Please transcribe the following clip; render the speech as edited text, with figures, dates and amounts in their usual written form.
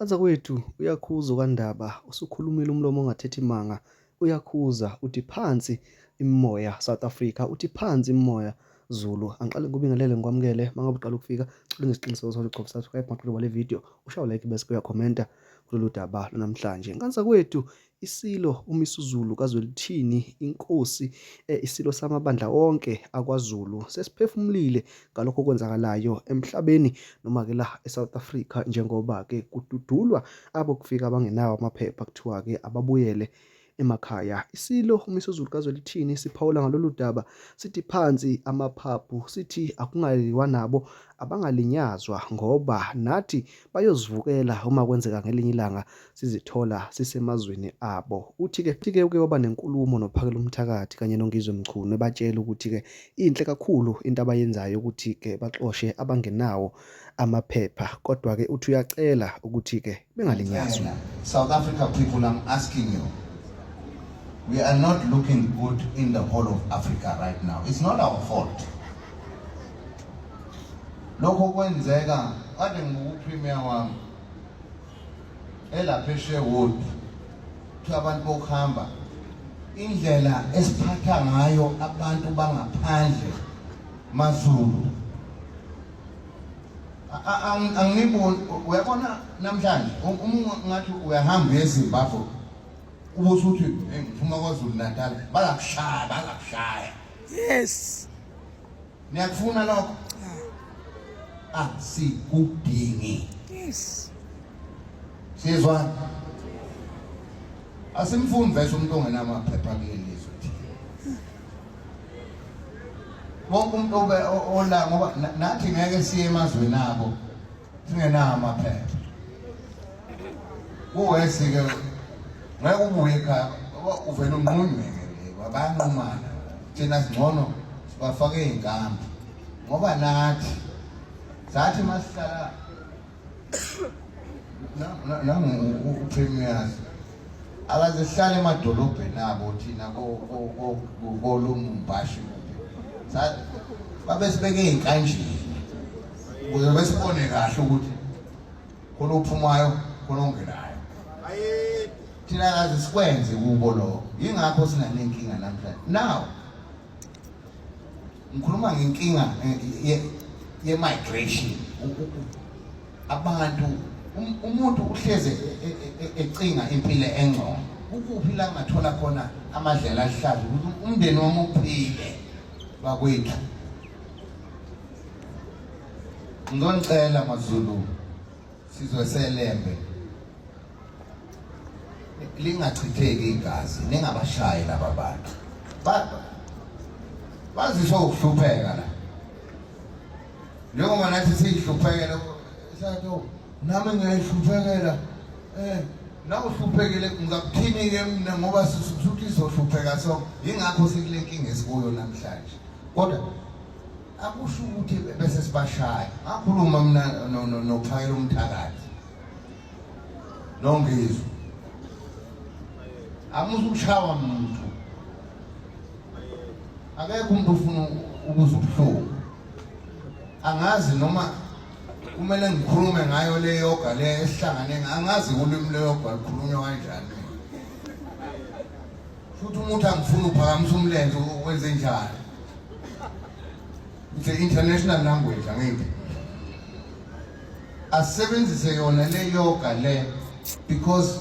Banzakwethu, uyakhuza ukaNdaba, usukhulumile umlomo ongathethi manga, uyakhuza uthi phansi imimoya South Africa, uthi phansi imimoya Zulu. Angiqale ngikubingelele ngikwamukele, mangabe uqala ukufika, cela unze isiqiniseko sokuthi ucofa subscribe maqede wale video, ushaye like bese uyakhomenta kulolu daba lwanamhlanje. Nganzakwethu, Isilo uMisuzulu kaZwelithini, iNkosi, isilo samabandla wonke akwaZulu, sesiphefumulile ngalokho okwenzakalayo emhlabeni noma-ke la eSouth Africa njengoba-ke kududulwa abokufika abangenawo amaphepha kuthiwa-ke ababuyele emakhaya. Isilo uMisuzulu kaZwelithini siphawula ngalolu daba sithi phansi amaphaphu, sithi akungaliwa nabo abangalinyazwa ngoba nathi bayozivukela uma kwenzeka ngelinye ilanga sizithola sisemazweni abo. Uthi-ke uthi-ke uke waba nenkulumo noPhakelumthakathi kanye noNgizwe Mchunu ebatshela ukuthi-ke inhle kakhulu into abayenzayo ukuthi-ke baxoshe abangenawo amaphepha kodwa-ke uthi uyacela ukuthi-ke bengalinyazwa. South Africa people, I'm asking you, we are not looking good in the whole of Africa right now. It's not our fault. Lokho kwenzeka kade ngibuku-premier wami elapha eSherwood kuthiwa abantu bokuhamba indlela esiphatha ngayo abantu bangaphandle maZulu angiboni. Uyabona namhlanje uma ngathi uyahamba eZimbabwe ubusuthi ngiphuma kwaZulu Natal, bazakushaya, bazakushaya. Yes. Niyakufuna lokho? Asikudingi. Yes. Sizwa. Asimfuni vese umuntu ongenamaphepha kuleli lizwe thina. Wonke umuntu obe ola ngoba nathi ngeke siye emazweni abo singenawo amaphepha. Kuwesi ke ngeke ubuye ekhaya uvele unqunywe ke bayanqumana. Thina singcono sibafake izinkambi ngoba nathi sathi masihlala nangu uPremiers akaze sihlale emadolobheni abo thina koLumumbashi kuphi babesibeke ey'nkanjini ukuze besibone kahle ukuthi khona ophumayo khona ongenayo. Thina kaze sikwenze kubo lokho, yingakho sinanenkinga namhlanje. Now ngikhuluma ngenkinga ye-migration. Abantu umuntu uhleze ecinga impilo engcono, ukuphi la ngathola khona amadlela aluhlaza ukuthi umndeni wami uphile. Bakwethu, ngizonicela maZulu, sizwe seLembe, lingachitheki igazi, ningabashayi laba bantu. Baziswa ukuhlupheka la njengoba nathi siyihluphekele, sathi, oh, nami ngiyayihluphekela. Na uhluphekile ngizakuthini-ke mina ngoba sisuthi izohlupheka so yingakho sikule nkinga esikuyo namhlanje. Kodwa akusho ukuthi bese sibashaya. Ngakhuluma mina noPhakela umthakathi noNgizwe, amuzukushawa muntu, akekho umuntu ofuna ukuzwa ubuhlungu. Angazi noma kumele ngikhulume ngayo le yoga le esihlangane, angazi ulimi le yoga lukhulunywa kanjani futhi. Umuntu angifuni uphakamisa umlenze wenze njani? It's an international language, angithi asebenzise yona le yoga le because